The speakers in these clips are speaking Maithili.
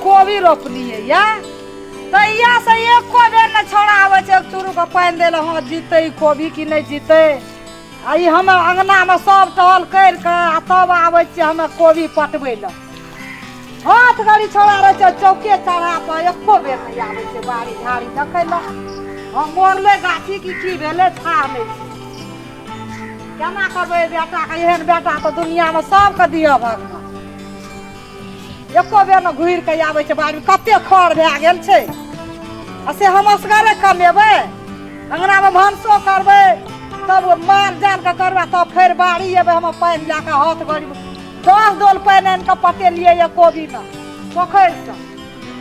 कोबी रोपलियै या तहिया से एको बेर ने छौड़ा आबै छै एक चूरू के पानि दै लए। हँ, जीतै ई कोबी कि नहि जीतै? आ ई हम अङ्गनामे सब टहल करि कऽ आ तब आबै छियै हमे कोबी पटबै लए। हाथ घड़ी छौड़ा रहै छै चौके चढ़ा पर, एको बेर नहि आबै छै बाड़ी झाड़ी देखै लए। हम मरलै गाछी कि की भेलै थाह नहि छै। केना करबै बेटाके? एहन बेटा तऽ दुनिआँमे सबके दिअ भगवान। एको बेर ने घुरि कऽ आबै छै बाड़ीमे। कते खर भए गेल छै आ से हम असगरे कमेबै, अङ्गनामे भानसो करबै, तब माल जालके करबै, तब फेर बाड़ी एबै हम पानि लए कऽ। हाथ गड़ी 10 डोल पानि आनि कऽ पटेलियै ये कोबीमे पोखरिसँ।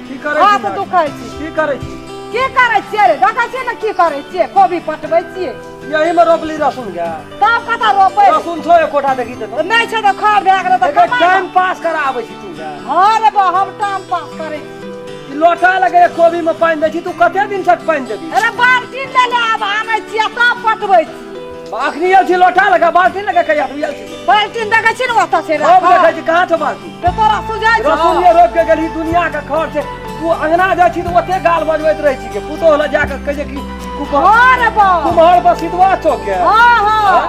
की करै छी? हाथ माय? दुखै छै। की करै छी? की करै छियै रे? देखै छियै ने की करै छियै, कोबी पटबै छियै। यही में रोपली रसुन के? तब कतऽ रोपबै? रसुन छौ एकोटा देखी तऽ? नहि छै तऽ खर भए गेलै तऽ एकर कमा। टाइम पास कराबै छी तू गे। हँ रे बा, हम टाइम पास करै छी। ई लोटा लगे कोबी में पानि दै छी, तू कते दिन तक पानि देबी? अरे बाल्टीन ले ले आब, आनै छियै तब पटबै छी। अखनी आयल छी लोटा लगा बाल्टीन लगा कहिया तू आयल छी? बाल्टीन देखै छी ने ओतऽ छै हम राखल। देखै छी, कहाँ छौ बाल्टीन? तऽ तोरा सुझाइ छौ? रसुन ये रोपि के गेलही, दुनिया के खर्च छै। तू अंगना जाइ छी तऽ ओते गाल बजबैत रहै छी के पुतोह लग जाके कहै छै कि कुम्हर हँ रे बा। कुम्हर पर सितवा चौक के। हँ,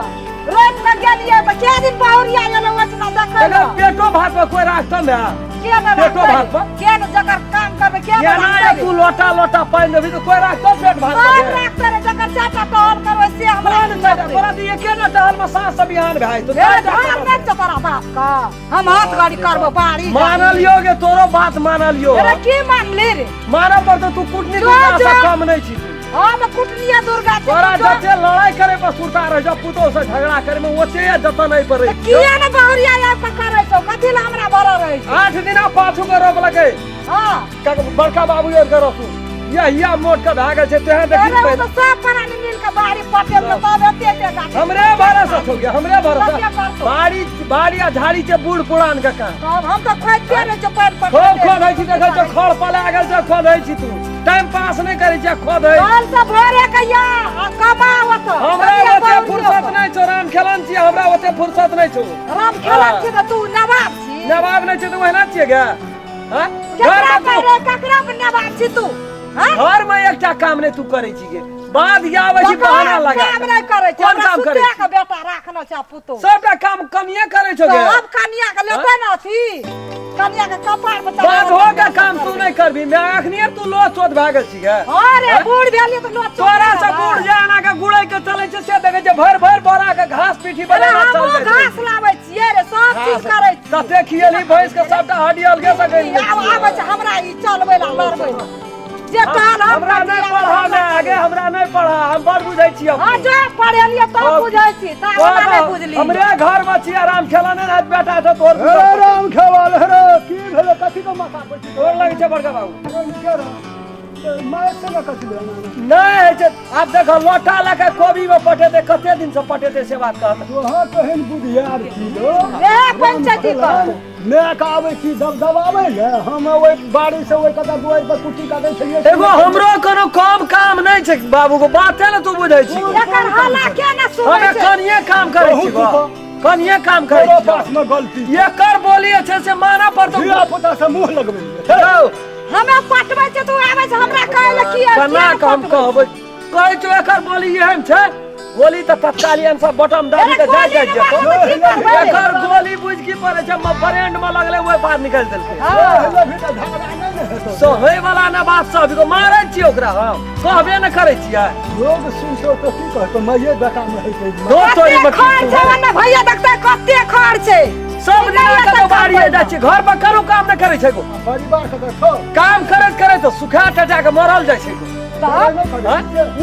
रोपि कऽ गेलियै तऽ के दिन बहुरिया गेलै ओहिठिना देखै एकर लए। पेटो भात पर कोई रास्ता में के ने पेटो राखतै? भात पर? के ने जकर काम करबै के ने केना ये राखतै? तू लोटा लोटा पानि देबही तऽ कोई रास्ता पेट भात सब पर के? राखतै रे, जकर चाटा टहल करबै से हमरा कोन चाटा? तोरा तऽ एके टा टहल में साँझ से बिहान भए जेतौ। हे चारि टा धान टहल नहि छौ तोरा बाप का? हम हाथ गाड़ी करबो बाड़ी। मानलियो गे, तोरो बात मानलियो। अरे की मानली रे? मानऽ पड़तौ, तू कुटनी जो, दुर्गा से जो। कम नहि छी तू। हम कुटनिया दुर्गा छी। तोरा तू जो। जते लड़ाई करे पर सुरता रह जा, पुतोह से झगड़ा करे में ओते जतन नहीं पड़े। तऽ किया ने बहुरिया आबि कऽ करै छौ? कथी लए हमरा बड़ रहै छै? 8 दिना पाछू के रोप लगे। हँ। बड़का बाबू आर के रसू या हिया मोट के भए गेल छै तेहन देखी। अरे ओ तऽ सब प्राणी मिल कऽ बाड़ी पटेल तऽ तब एते एते गाछ। हमरे भरोसा छौ गे, हमरे भरोसा। कते करतौ? बाड़ी बाड़ी आ झाड़ी छै बूढ़ पुरान के काम। तब हम तऽ खोजिते रहै छियै पानि खूब पटेले। खोदै छी, देखै छौ खड़ पला गेल छै, खोदै छी। तू टाइम पास नहि करै छी खोदै। कल से भोरे के या आ कमा ओतऽ। हमरा कनिया ओते बहुरियो फुर्सत पर। नहि छौ, राम खेलन छी, हमरा ओते फुर्सत नहि छौ। राम खेलन छी तऽ तू नवाब छी? नवाब नहि छै तऽ ओहिना छियै गे। हाँ? केकरा घरमे कहै तू रे, ककरा पर नवाब छी तू? हाँ? घरमे एकटा काम नहि तू करै छी गे, बाद ये आबै छी ककरा बहाना लगा काम नहि करै छी? कोन हमरा काम करै सुते छी? के बेटा राखने छै आ पुतोह। सबटा काम कनिये करै छौ गे। सब कनिया के लेतै ने अथी, कनिया के कपार पर चढ़ा बाधो के के काम तू नहि करबी मैं? अखनिये तू लो चोट भए गेल छी गे। हँ रे, बूढ़ भेलियै तऽ लोक तोरा से बूढ़ जे एना के गुड़ै के चलै छै से देखै छै भरि भरि बोरा के घास पीठी अरे बनेना चल हमहूँ जाइ छै। घास लाबै छियै रे, सब चीज करै छियै। तते खियेली भैंस के सबटा हड्डी अलगे से गनि आब आबै छै हमरा ई चलबै ला लड़बै ला। जे टहल हम हमरा नहि पढ़ा मे आगे, हमरा नहि पढ़ा, हम बड़ बुझै छी। हँ, जो पढ़ेलियै तब बुझै छी, ता हमरा नहि बुझली। हमरे घर में छी, आराम खेला नहि रहत बेटा छै तोर। हे राम खेवाल, हे रे की भेलै? कथी के माथा पर छी? तोर लगै छै बड़का बाबू। अरे नीके रह। माय से ने कथी भेलै? नहि होइ छै। आब देखो लोटा लऽ के कोबी में पटेतै, कते दिन से पटेतै से बात कहत। तोहर केहन बुधियार छी रो। ए पंचायती करतौ। मायके आबै छी दबदबाबै ने, हम ओहि बाड़ी से ओहि कतऽ दुआरि पर कुट्टी काटै छलियै। एगो हमरो कोनो कम काम नहि छै बाबू को, बाते ने तू बुझै छी। एकर हल्ला के ने सुनै हमे छै? कनिये काम करै छी बहुत बा। कनिये काम करै तोरो छी। पास में गलती। एकर बोली छै से मानऽ पड़तौ। धिया पुता से मुँह लगबै। यौ, हमे पटबै छै, तू आबै छै हमरा कहै लए की केना के हम कहबै? कहै छौ एकर बोली एहन छै, गोली तऽ तत्काल एहन सब बटम दाबी के जाइ जाइ जेतौ। एकर गोली बुझि की पड़ै छै, ब्रेंड में लगलै ओहि बात निकालि देलकै। सहै वाला ने बात सब मारै छियै ओकरा, हम कहबे ने करै छियै। लोग सुनतो तऽ की कहतो? माइये बेटा में होइ छै। दो तोरी कते में खर्च छै ने भैया, देखते कते खर्च छै। सब दिन कतौ बाड़ी जाइ छियै, घर पर करू काम नहि करै छै गो। परिवार के देखो। काम करैत करैत तऽ सुखा टटा के मरल जाइ छै गो। तब हँ?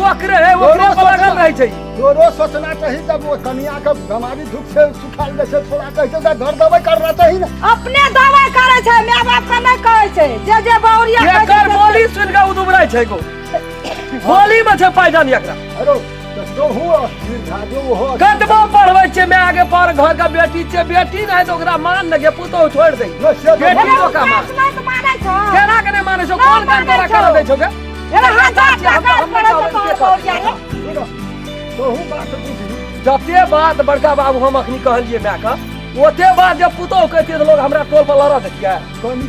ओकरे है, ओकरे पर लगल रहै छै। तोरो सोचना चाही, जब वो कनिया के बीमारी दुख से सुखाल जाइ छै, थोड़ा कहै छै घर दवाई करना चाही ने। अपने दवाई करै छै, माय बाप के नहि कहै छै। जे जे बहुरिया कहै छै एकर बोली सुनि कऽ उदुबराइ छै गो, बोली में छै पायदान एकरा। अरे तऽ तोहू अस्थिर भए जो ओहो। कतबो पढ़बै छै माय के पर, घर के बेटी छै, बेटी नहि तऽ ओकरा मान ने गे, पुतोहु छोड़ि दे। नहि, से तऽ बेटी अरे ओकरा मान। सास नहि तऽ मानै छौ। केना के नहि मानै छौ? कोन काम तोरा करऽ दै छौ गे? अरे हजार हम टाका हम पड़ै छै तोहर बहुरिया रे। तोहू बात बुझही। जते बात बड़का बाबू हम अखनी कहलियै माय के ओते बात जब पुतोह कहतियै तऽ लोग हमरा टोल पर लड़ऽ दैतियै।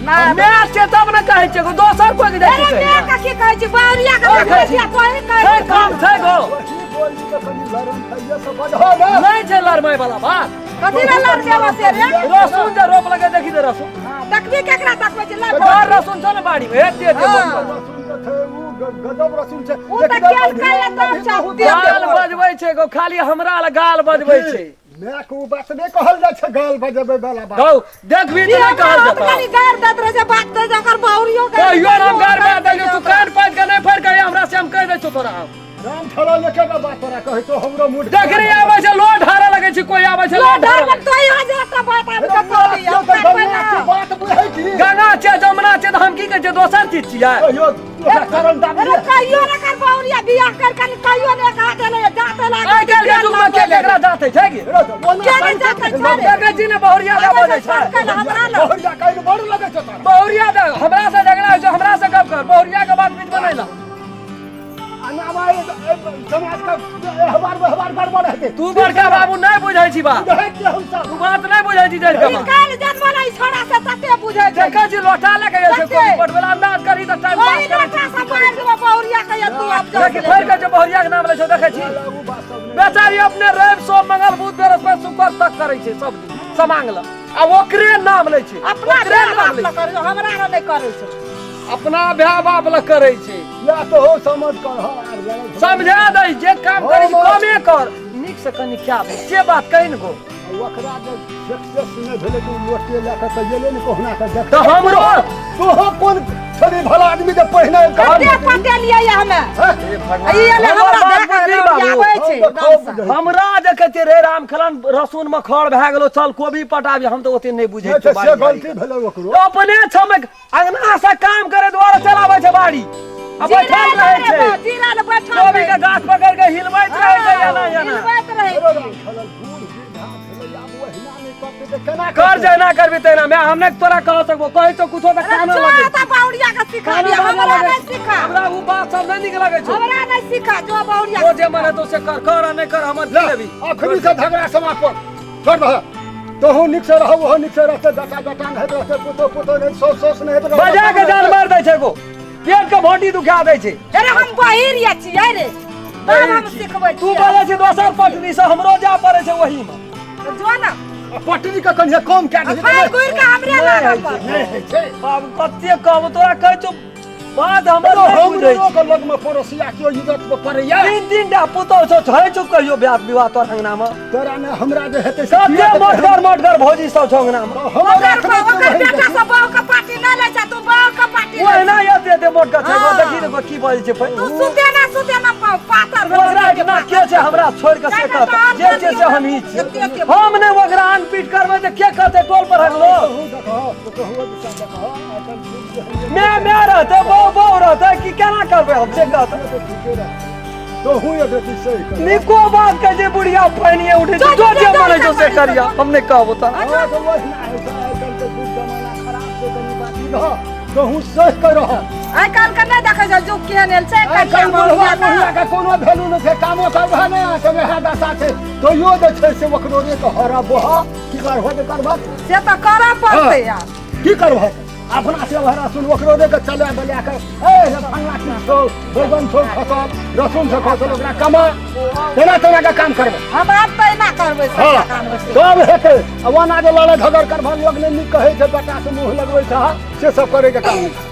ना। माय छै तब ने कहै छै, एगो दोसर कोइ के जाइ अरे छै मैं कहै। का की कहै छी, बावरिया के देखै देखै छी। छी, तोही कहै छै छी। काम छै गो। वही बोली के कनि लरम थैये से बजहो ने। नहि छै लड़मै वाला बात। कथी रे लड़बेबो से रे? रसून जे रोप लगे देखी दे रसून। हाँ, देखबी केकरा देखबै छी, लड़। बड़ रसून छौ ने बाड़ी में, एते एते हाँ। मोट। रसून जे छै उ गजब रसून छै। उ तऽ केल कैले तब चलते। गाल बजबै छै गो, खाली हमरा लग गाल बजबै छै। माय के उ बात नहि कहल जाइ छै, गाल बजबै वाला बात। गौ देखबी तऽ नहि कहल जेतौ। खाली गारि दैत रहै छै, बात दै छै, ओकर बहुरियो गारि कहियो हम गारि बजा दै तू कान पाति के नहि फाड़ि के हमरा से हम कहि दै छौ तोरा हम। राम छड़ा लेके ना बात तोरा कहै छौ, हमरो मूड देख रे आबै छै लोड हारे लगै छै, कोई आबै छै लो लोड डर हारे में तो यहाँ जाता बात आबि के कहली, हम काटबै ना। बात बुझै छी। गंगा छै जमुना छै तऽ हम की कहै छियै दोसर चीज छियै। कहियो तोरा कारण दाबी अरे कहियो ने कर बहुरिया बियाह कर कर कहियो ने कहा देले जाते लागे। आइ काल्हि के युग में के केकरा जाते छै की? के नहि जाते छै रे? देखै छी ने बहुरिया दे बजै छै। हमरा लग बहुरिया कहै बड़ लगै छौ तोरा। बहुरिया दे हमरा से झगड़ा होइ छै, हमरा से गप कर, बहुरिया के बात बीच में नहि ला। समाज के व्यवहार व्यवहार गड़बड़ हेतै। तू बड़का बाबू नहि बुझै छी बात। बुझै छियै हम सब। तू बात नहि बुझै छी जड़ि के ई बात। काल्हि जन्मल ई छोड़ा से तते बुझै छै। देखै छी लोटा लए के जाइ छै कते? कोबी पटबै ला, अंदाज करी तऽ टाइम ओहि पास करै लोटा छी। से मारि देबो बहुरिया के तू आब जा। देखी फेर कहै छै बहुरिया के नाम लै छौ, देखै छी उ बात सब नहि। बेचारी अपने रवि सोम मंगल बुध बृहस्पति शुक्र तक करै छै सब दिन समांग लए, आ ओकरे नाम लै छै। अपना ओकरे भाय नाम बाप लै लए छै। करै छै, हमरा लए नहि करै छै। अपना भाय बाप लए करै छै। या तो हो समझ कर हँ आर लड़ाइ। समझा दै जे काम करै छै कमे कर, नीक से कनि क्या दे से बात कहि ने गो। ओकरा जे सक्सेस नहि भेलै तऽ उ लोटे लए कऽ तऽ गेलै ने कहुना कऽ देख। तऽ हमरो तोहो कोन छली भला आदमी जे पहिने कते पटेलियै हमे। हे भगवान, ई एले हमर हमरा बात देख बुझली बाबू। आबै छै एकदमसँ। हमरा देखै छियै रे राम खेलन रसून में खड़ भए गेलो चल कोबी पटाबी, हम तऽ ओते नहि बुझै छियै से बाड़ी झाड़ी। गलती भेलै ओकरो। अपने छमे अंगना से काम करे दुआरे चलाबै छै बाड़ी आ बैठल रहै छै। जीरा ले बैठल कोबी के गाछ पकड़ के हिलबैत रहै छै एना एना। हिलबैत रहै रे छै। राम खेलन बूढ़ वृद्धा भेलै आब ओहिना नहि करतै तऽ केना कर करतै? जेना करबी तेना मैं हम नहि तोरा कह सकबो, कहै छौ कुछो तऽ अरे कानो जो लगै तऽ बहुरिया के सिखा कानो दिया, बाजऽ हमरा लगै नहि छै। सिखा। हमरा उ बात सब नहि नीक लगै छौ। हमरा नहि सिखा जो बहुरिया जो जे मन हेतौ से कर, कर आ नहि कर हमर की लेबी। अखनी से झगड़ा समाप्त छोड़ दह। तोहू नीक से रहू ओहो नीक से रहतै, बेटा बेटा नहि होइत रहतै, पुतोह पुतोह नहि, साउस साउस नहि होइत रहतै। बजा के जान मारि दै छै गो, पेट के भोटी दुखा दै छै। अरे हम बहिर या छियै रे, तब हम सिखबै तू छियै। बजै छी दोसर पटरी से, हमरो जा पड़ै छै ओही में। जो ना आ पटरी के कनिये कम कए दही। फाड़ गुड़ के हमरे नहि लागऽ होइ छै। पड़तै। नहि होइ छै। बाबू कते कहबो तोरा कहै छौ बात हमर नहि बुझै हमरो छी। के लग में पड़ोसिया केओ इज्जत पर पड़ैया। तीन तीन टा पुतोह छौ, छै छौ कहियो ब्याह विवाह तोर अंगना में? तोरा ने हमरा जे हेतै से कते किया हेतै? मोटगर मोटगर भौजी सब छौ अंगना में। हमरा ओकर रखने ओकर क्यों बेटा रहै? सब बाबू के पार्टी नहि लै छै, तू बाबू के पार्टी लै ओहिना एते एते मोटगर छै, हाँ। देखी ने की बजै छै तू सुते ना सुते ना पातर भेल। ओकरा इतना के छै हमरा छोड़ के से कहत जे छै से हम ही छी। हम नहि ओकरा आन पीट करबै तऽ के कहतै टोल पर लोग? कहू देखहो, कहू देखहो, आइकाल्हि युग जे होइए, मैं मैं रहतै बहु बहु रहतै कि केना करबै हम से कहतै। से तऽ ठीके रहतै। तोहू एक रत्ती सही कर। निको बात कहै छै बुढ़िया पानिये उठै छै, जो जे मन होइ छौ से करिया, हम नहि कहबो तऽ। हाँ, तऽ ओहिना होइ छै, आइकाल्हि के युग जमाना खराब छै, कनि बात ई रह। तोहू सही कर रह। आइ काल्हि के नहि देखै छै जुग केहन एल छै, आइकाल्हि कनिया बुढ़वा बहुरिया बुढ़िया के कोनो वैल्यू नहि छै, कामो करबह नहि, आ सब इएह दशा छै। तैयो जे छै से ओकरो रे के हरब बोह, की करबह तऽ करबह। से तऽ करऽ पड़तै यार। की करबह? अपना से वह रसून ओकरो दे के चले बजा के ए रे फल्ला चीज छौ, बैगन छौ खसल, रसून छौ खसल, ओकरा कमा तेना तेना के काम करबै। हम आब तऽ एना करबै हाँ, सबटा काम होतै। तब हेतै। आ ओना जे लड़ाइ झगड़ करबह, लोक नहि नीक कहै छै, बेटा से मुँह लगबै छै, से सब करैके काम नहि।